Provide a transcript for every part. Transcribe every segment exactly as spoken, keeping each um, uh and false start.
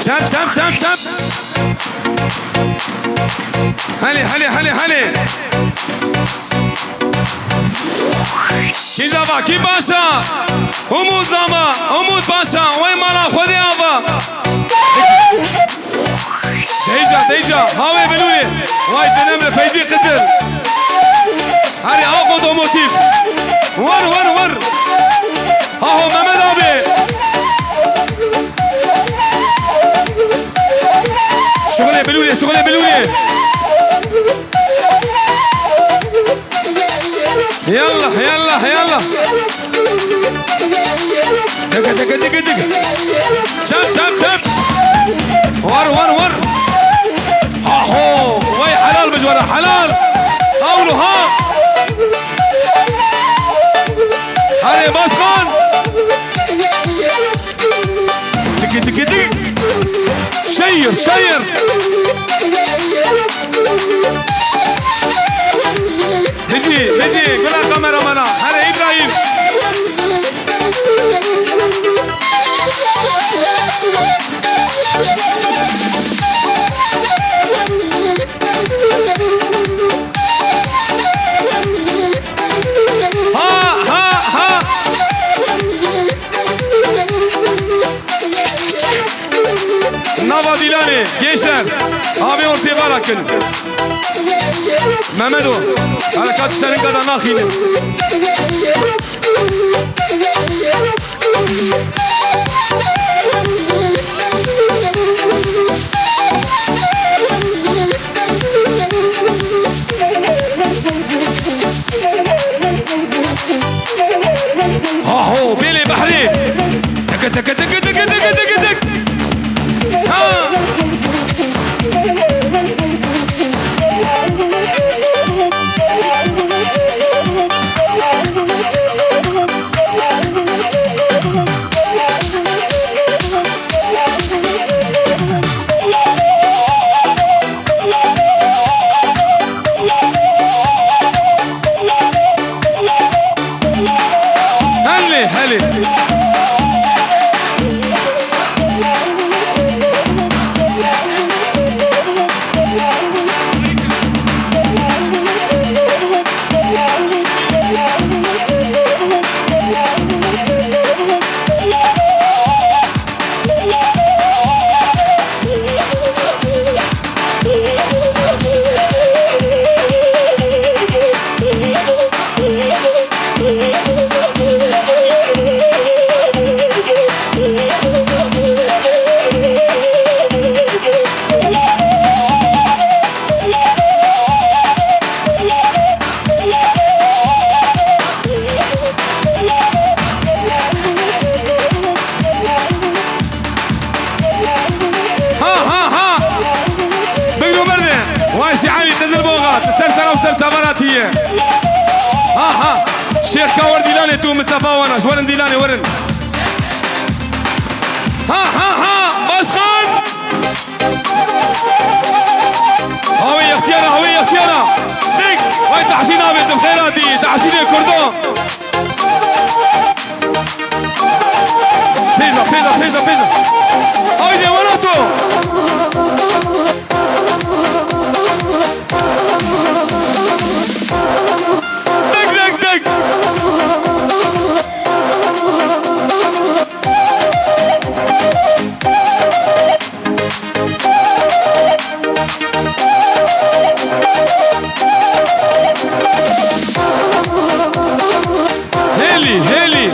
Çap, çap, çap, çap. Hale, hale, hale, hale. Kî zava, kî paşa? Umut zava, Umut paşa. Wey mala Xwedê ava. Deyca, deyca, hawê bilûrê. Vay denemre peydî qizil. Herê, a otomotiv. War, war, war. Haho Mehmet abi. Şuxulê bilûrê, şuxulê bilûrê. Yallah, yallah, yallah. Dege, dege, dege, dege. Çap, çap, çap. War, war, war. Aho, vay helal bi ji we re, helal. Awlo ha. Hadi başkan. Tiki, tiki, tiki. Şehir, şehir. Bizi, bizi, gula kameramana. Hadi İbrahim. Ha, ha, ha. Nava Dîlanê, gençler, avê ortê vara kin. Mehmet o, harekat senin kadar naxînin. Haho, bêlê behrê. Tek, tek, tek. Ha. Helê, helê. Ha, ha, ha! Bigir û berdin. Vay şî Elî Qizilboxa, tu ser sera û ser çavana tî yî. Ha, ha! Şêx ka wer dîlanê tu, Mistefa wana, ji werin dîlanê werin. Ha, ha, ha! Başkan! Hawê yextiyara, hawê yextiyara! Dik! Vay Tahsîn abi, tu bi xêr hatî, Tahsînê Kurdo! Pêja, pêja, pêja, pêja. Haydi, wara to. Dek, dek, dek. Hêlî, hêlî.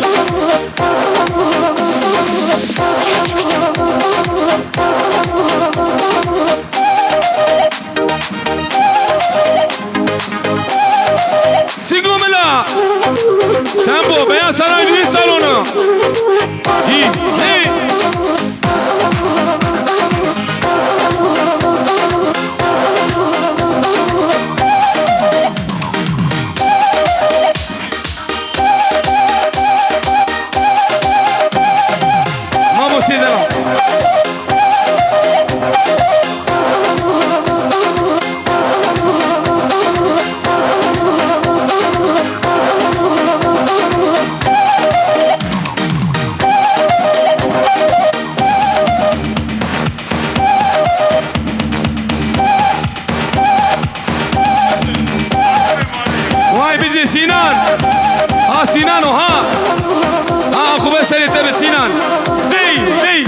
Sîgo Mila. Tempo, Beyan Saray, Nî Salonu. Hî, hî. Mamo Sêdera. Serê te bi Sînan. Dey, dey.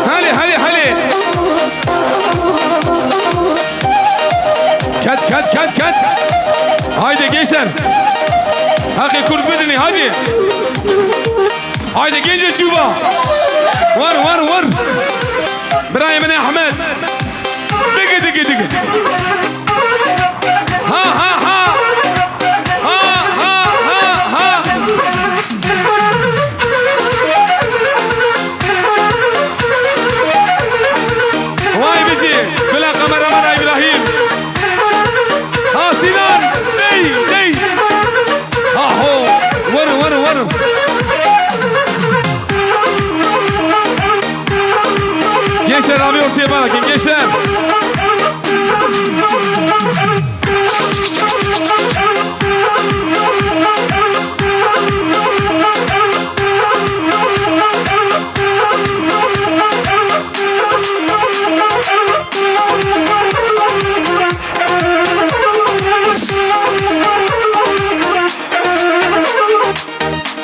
Hale, hale, hale. Ket, ket, ket, ket. Haydi gençler. Haqê Kurd bidinê, haydi. Haydi gençe çûva. War, war, war. Birayê min Ahmet. Digi, digi, digi. Ha, ha, ha. Ha, ha, ha, ha. Vay bizi. Bila kameramana İbrahim. Ha, Sinan. Dey, dey. Ha, ho. Vur, vur, vur. Gençler, abi ortaya bakın, gençler.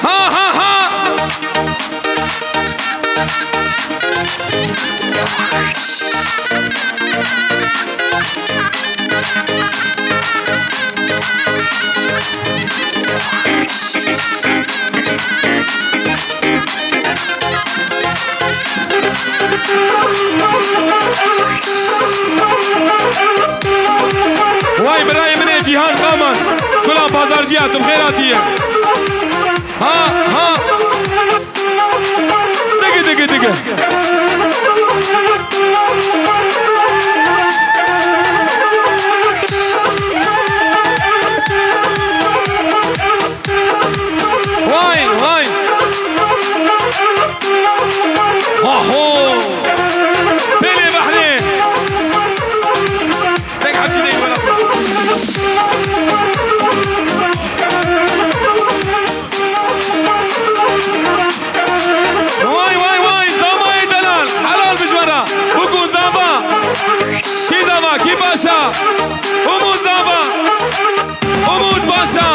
Ha, ha, ha! Vay birayê min ê Cîhan Kaman. Kula Pazarcıya, tu bi xêr hatiye. Ha, ha. Digi, digi, digi. Vay, vay. Aho. Pêlê behrê. Tek hepî değil bana. Vay, vay, vay, Zavayê delal. Helal bi ji we re. Bikû Zava. Kî Zava, kî Paşa? Umut Zava. Umut Paşa.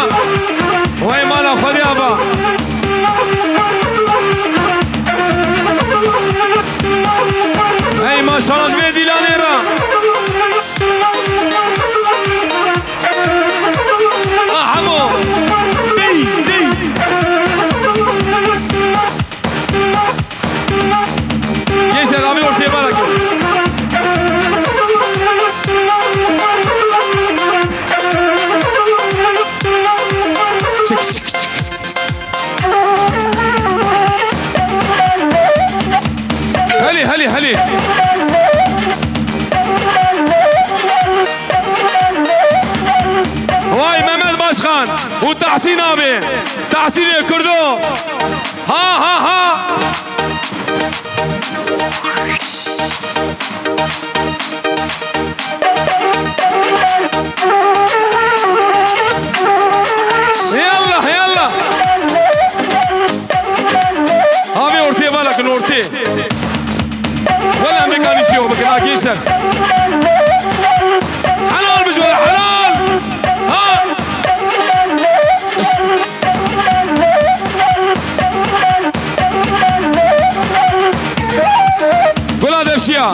Wey mala Xwedê ava. Hey maşallah ji vê dîlanê re. Ah hemo. Dey, dey. Gençler, abi ortaya bana gel. Çık, çık, çık. Helî, helî, helî. Vay Mehmet Başkan û Tahsîn abi. Tahsînê Kurdo. Ha, ha, ha. Hey Allah, hey Allah. Abi ortaya bala kin ortaya. Wala em vê kanî jî bikin, ha gençler. Helal bi ji we, helal. Ha. Gula Devşiya.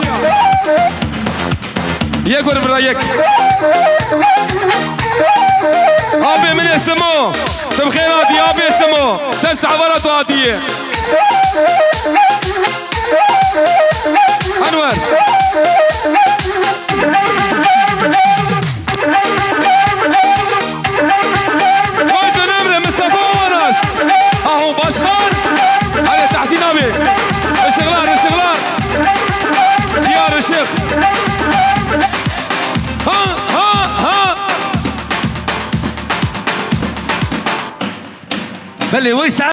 Yek wer vira yek. Apê min ê Simo. Tu bi xêr hatî apê Simo. Ser sehvara tu hatiye. Enwer. Vay dönemre Mustafa Ovanaş. Aho başkan. Hele Tahsin abi. Işıklar, ışıklar. Diyar ışık. Ha, ha, ha. Belê, wey saet.